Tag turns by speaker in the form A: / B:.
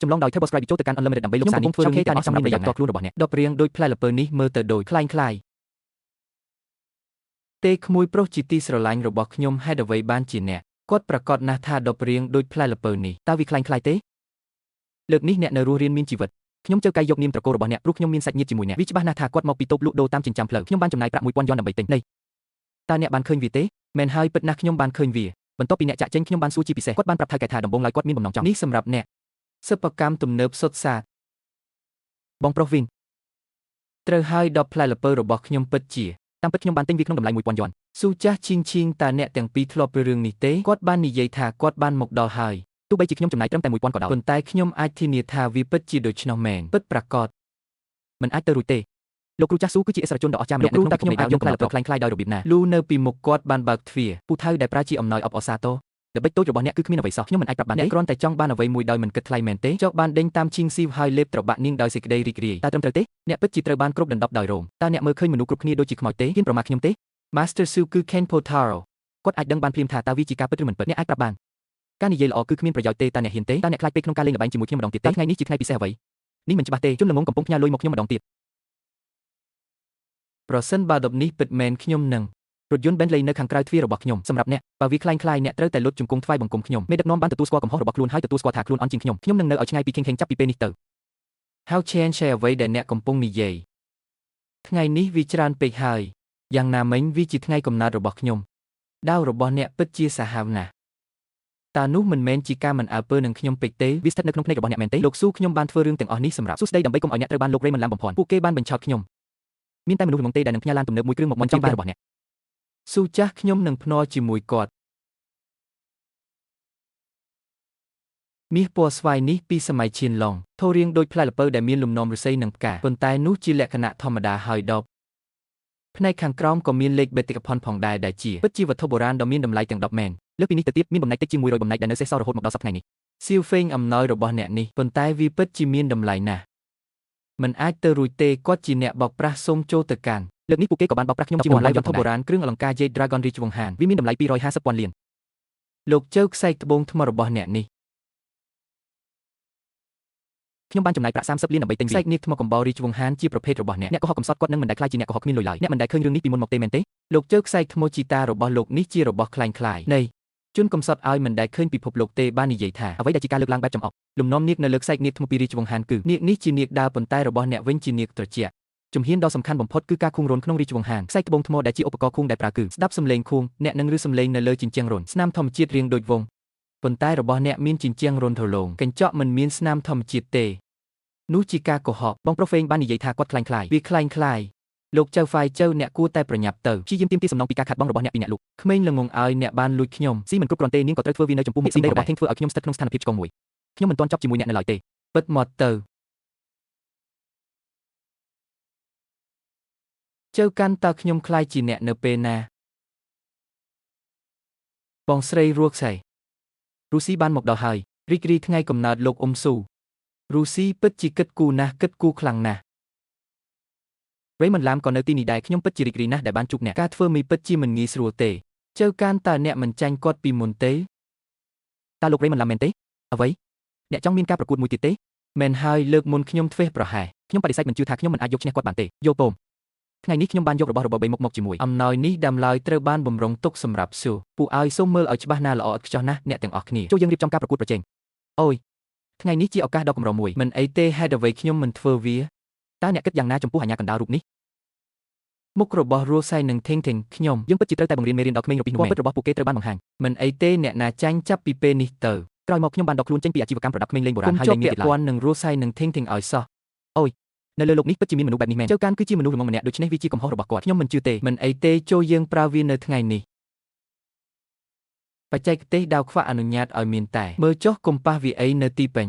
A: ចម្លងដោយ TurboScribe ចូលទៅកាន់ Unlimited ដើម្បីលុបសារនេះធ្វើរឿងនេះទាំងអស់សម្រាប់ប្រយោជន៍ផ្ទាល់ខ្លួនរបស់អ្នកដបរៀងដូចផ្លែល្ពៅនេះមើលទៅដូចคล้ายคล้ายទេក្មួយប្រុសជាទីស្រឡាញ់របស់ខ្ញុំហេតុអ្វីបានជាអ្នកគាត់ប្រកាសណាស់ថាដបរៀងដូចផ្លែល្ពៅនេះតើវាคล้ายคล้ายទេលើកនេះអ្នកនៅរស់រានមានជីវិតខ្ញុំជើកាយយកនាមត្រកូលរបស់អ្នកព្រោះខ្ញុំមានសាច់ញាតិជាមួយអ្នកវាច្បាស់ណាស់ថាគាត់មកពីតូបលក់ដូរតាមចិញ្ចើមផ្លូវខ្ញុំបានចំណាយប្រាក់1000យ៉នដើម្បីទិញនេះតើអ្នកបានឃើញវាទេមែនហើយពិតណាស់ខ្ញុំបានឃើញវាបន្ទាប់ពីអ្នកចាក់ចេញខ្ញុំបានសួរជាពិសេសគាត់បានប្រាប់ថៅកែថាដំបូងឡើយគាត់មានបំណងចង់នេះសម្រាប់អ្នកសិប្បកម្មទំនើបសុទ្ធសាធបងប្រុសវិញត្រូវហើយ10ផ្លែល្ពៅរបស់ខ្ញុំពិតជាតាមពិតខ្ញុំបានទិញវាក្នុងតម្លៃ1000យ៉នស៊ូចាស់ឈីងឈីងតើអ្នកទាំងពីរធ្លាប់ពីរឿងនេះទេគាត់បាននិយាយថាគាត់បានមកដល់ហើយទោះបីជាខ្ញុំចំណាយត្រឹមតែ1000ក៏ដោយប៉ុន្តែខ្ញុំអាចធានាថាវាពិតជាដូច្នោះមែនពិតប្រាកដមិនអាចទៅរួចទេលោកគ្រូចាស់ស៊ូគឺជាអិសរាជជនដ៏អស្ចារ្យម្នាក់នៅក្នុងពិភពនៃដាវយកផ្លែល្ពៅคล้ายៗដោយរបៀបណាលូនៅពីមុខគាត់បានបើកទ្វារពូថៅដែលប្រើជាអំណោយអបអរសាទរល្បិចតូចរបស់អ្នកគឺគ្មានអ្វីសោះខ្ញុំមិនអាចប្រាប់បានទេអ្នកគ្រាន់តែចង់បានអ្វីមួយដោយមិនគិតថ្លៃមែនទេចុះបានដេញតាមឈីងស៊ីវហើយលេបត្របាក់នាងដោយសេចក្តីរីករាយតើត្រឹមត្រូវទេអ្នកពិតជាត្រូវបានគ្រប់ដណ្ដប់ដោយរោមតើអ្នកមើលឃើញមនុស្សគ្រប់គ្នាដូចជាខ្មោចទេហ៊ានប្រមាថខ្ញុំទេ Master Su គឺ Ken Potaro គាត់អាចដឹងបានភ្លាមថាតើវាជាការពិតឬមិនពិតអ្នកអាចប្រាប់បានការនិយាយល្អគឺគ្មានប្រយោជន៍ទេតើអ្នកហ៊ានទេតើអ្នកខ្លាចពេកក្នុងការលេងល្បែងជាមួយខ្ញុំម្ដងទៀតទេថ្ងៃនេះជាថ្ងៃពិសេសអ្វីនេះមិនច្បាស់ទេជនល្ងងកំពុងផ្ញើលុយមកខ្ញុំម្ដងទៀតប្រសិនបើដប់នេះពិតមែនខ្ញុំនឹងរថយន្ត Bentley នៅខាងក្រៅទ្វាររបស់ខ្ញុំសម្រាប់អ្នកបើវាคล้ายៗអ្នកត្រូវតែលុតជង្គង់ថ្វាយបង្គំខ្ញុំមេដឹកនាំបានទទួលស្គាល់កំហុសរបស់ខ្លួនហើយទទួលស្គាល់ថាខ្លួនអន់ជាងខ្ញុំខ្ញុំនឹងនៅឲ្យឆ្ងាយពីខេងខេងចាប់ពីពេលនេះទៅ How Chen អ្វីដែលអ្នកកំពុងនិយាយថ្ងៃនេះវាច្រើនពេកហើយយ៉ាងណាមិញវាជាថ្ងៃកំណើតរបស់ខ្ញុំដាវរបស់អ្នកពិតជាសាហាវណាស់តើនោះមិនមែនជាការមិនអើពើនឹងខ្ញុំពេកទេវាស្ថិតនៅក្នុងភ្នែករបស់អ្នកមែនទេលោកស៊ូខ្ញុំបានធ្វើរឿងទាំងអស់នេះសម្រាប់សួស្តីដើម្បីកុំឲ្យអ្នកត្រូវបានលោក Raymond ឡាំបំភាន់ពួកគេបានបញ្ឆោតខ្ញុំមានតែមនុស្សល្ងងទេដែលនឹងផ្ញើឡានទំនើបមួយគ្រឿងមកមិនចង់បានរបស់អ្នកស៊ូចាស់ខ្ញុំនឹងភ្នាល់ជាមួយគាត់មាសពណ៌ស្វាយនេះពីសម័យឈៀនឡុងធូររាងដូចផ្លែល្ពៅដែលមានលំនាំឫស្សីនិងផ្កាប៉ុន្តែនោះជាលក្ខណៈធម្មតាហើយដបផ្នែកខាងក្រោមក៏មានលេខបេតិកភណ្ឌផងដែរដែលជាពិតជាវត្ថុបុរាណដ៏មានតម្លៃទាំង10មែនលើសពីនេះទៅទៀតមានបំណែកតិចជាង100បំណែកដែលនៅសេសសល់រហូតមកដល់សប្តាហ៍ថ្ងៃនេះសៀវហ្វេងអំណោយរបស់អ្នកនេះប៉ុន្តែវាពិតជាមានតម្លៃណាស់មិនអាចទៅរួចទេគាត់ជាអ្នកបោកប្រាស់សូមចូលទៅកាន់លើកនេះពួកគេក៏បានបោកប្រាស់ខ្ញុំជាតម្លៃវត្ថុបុរាណគ្រឿងអលង្ការ Jade Dragon រាជវង្សហានវាមានតម្លៃ250ពាន់លានលោកជើខ្សែត្បូងថ្មរបស់អ្នកនេះខ្ញុំបានចំណាយប្រាក់30លានដើម្បីទិញខ្សែនាគថ្មកំបោររាជវង្សហានជាប្រភេទរបស់អ្នកអ្នកកុហកកំសត់គាត់នឹងមិនដែលខ្លាចជាអ្នកកុហកគ្មានលុយឡើយអ្នកមិនដែលឃើញរឿងនេះពីមុនមកទេមែនទេលោកជើខ្សែថ្មជីតារបស់លោកនេះជារបស់คล้ายៗនៃជនកំសត់ឲ្យមិនដែលឃើញពិភពលោកទេបាននិយាយថាអ្វីដែលជាការលើកឡើងបែបចំអកលំនាំនាគនៅលើខ្សែនាគថ្មពីរាជវង្សហានគឺនាគនេះជានាគដើរប៉ុន្តែរបស់អ្នកវិញជានាគត្រជាក់ជំហានដ៏សំខាន់បំផុតគឺការខួងរន្ធក្នុងរាជវង្សហានខ្សែត្បូងថ្មដែលជាឧបករណ៍ខួងដែលប្រើគឺស្ដាប់សំឡេងខួងអ្នកនឹងឬសំឡេងនៅលើជញ្ជាំងរន្ធស្នាមធម្មជាតិរាងដូចវងប៉ុន្តែរបស់អ្នកមានជញ្ជាំងរន្ធរលោងកញ្ចក់មិនមានស្នាមធម្មជាតិទេនោះជាការកុហកបងប្រុសហ្វេងបាននិយាយថាគាត់คล้ายៗវាคล้ายៗលោកចៅហ្វាយចៅអ្នកគួរតែប្រញាប់ទៅព្យាយាមទាមទារសំណងពីការខាត់បងរបស់អ្នកពីអ្នកលក់ក្មេងល្ងងឲ្យអ្នកបានលួចខ្ញុំស៊ីមិនគ្រប់គ្រាន់ទេនាងក៏ត្រូវធ្វើវានៅចំពោះមុខសម្ដីរបស់ធេងធ្វើឲ្យខ្ញុំស្ថិតក្នុងស្ថានភាពឆ្កងមួយខ្ញុំមិនទាន់ចប់ជាមួយអ្នកនៅឡើយទេពិតមកទៅចៅកាន់តើខ្ញុំខ្លាយជាអ្នកនៅពេលណាបងស្រីរួកសៃរុស្ស៊ីបានមកដល់ហើយរីករាយថ្ងៃកំណើតលោកអ៊ុំស៊ូរុស្ស៊ីពិតជាគិតគូរណាស់គិតគូរខ្លាំងណាស់ Raymond ឡាមក៏នៅទីនេះដែរខ្ញុំពិតជារីករាយណាស់ដែលបានជួបអ្នកការធ្វើមីពិតជាមិនងាយស្រួលទេចៅកានតើអ្នកមិនចាញ់គាត់ពីមុនទេតើលោក Raymond ឡាមមែនទេអ្វីអ្នកចង់មានការប្រកួតមួយទៀតទេមែនហើយលើកមុនខ្ញុំធ្វេសប្រហែសខ្ញុំបដិសេធមិនជឿថាខ្ញុំមិនអាចយកឈ្នះគាត់បានទេយកពងថ្ងៃនេះខ្ញុំបានយករបស់របប3មុខមកជាមួយអំណោយនេះដើមឡើយត្រូវបានបំរុងទុកសម្រាប់ស៊ូពួកឲ្យសូមមើលឲ្យច្បាស់ណាល្អឥតខ្ចោះណាស់អ្នកទាំងអស់គ្នាចូលយើងរៀបចំការប្រកួតប្រជែងអូយថ្ងៃនេះជាឱកាសដ៏កម្រមួយមិនអីទេហេតុអ្វីខ្ញុំមិនធ្វើវាតើអ្នកគិតយ៉ាងណាចំពោះអាញាកណ្ដាលរូបនេះមុខរបស់រស់សៃនិងថេងថេងខ្ញុំយើងពិតជាត្រូវតែបង្រៀនមេរៀនដល់ក្មេងរូបនេះនោះមែនពិតរបស់ពួកគេត្រូវបានបង្ហាញមិនអីទេអ្នកណាចាញ់ចាប់ពីពេលនេះទៅក្រោយមកខ្ញុំបានដកខ្លួនចេញពីអាជីវកម្មប្រដាប់ក្មេងលេងបុរាណហើយលែងមានទៀតឡើយពាក់ព័ន្ធនឹងរស់សៃនិងថេងថេងឲ្យសោះអូយនៅលើលោកនេះពិតជាមានមនុស្សបែបនេះមែនចៅកានគឺជាមនុស្សល្ងងម្នាក់ដូច្នេះវាជាកំហុសរបស់គាត់ខ្ញុំមិនជឿទេមិនអីទេចូលយើងប្រើវានៅថ្ងៃនេះបច្ចេកទេសដាវខ្វាក់អនុញ្ញាតឲ្យមានតែមើលចុះកុំប៉ះវាអីនៅទីពេញ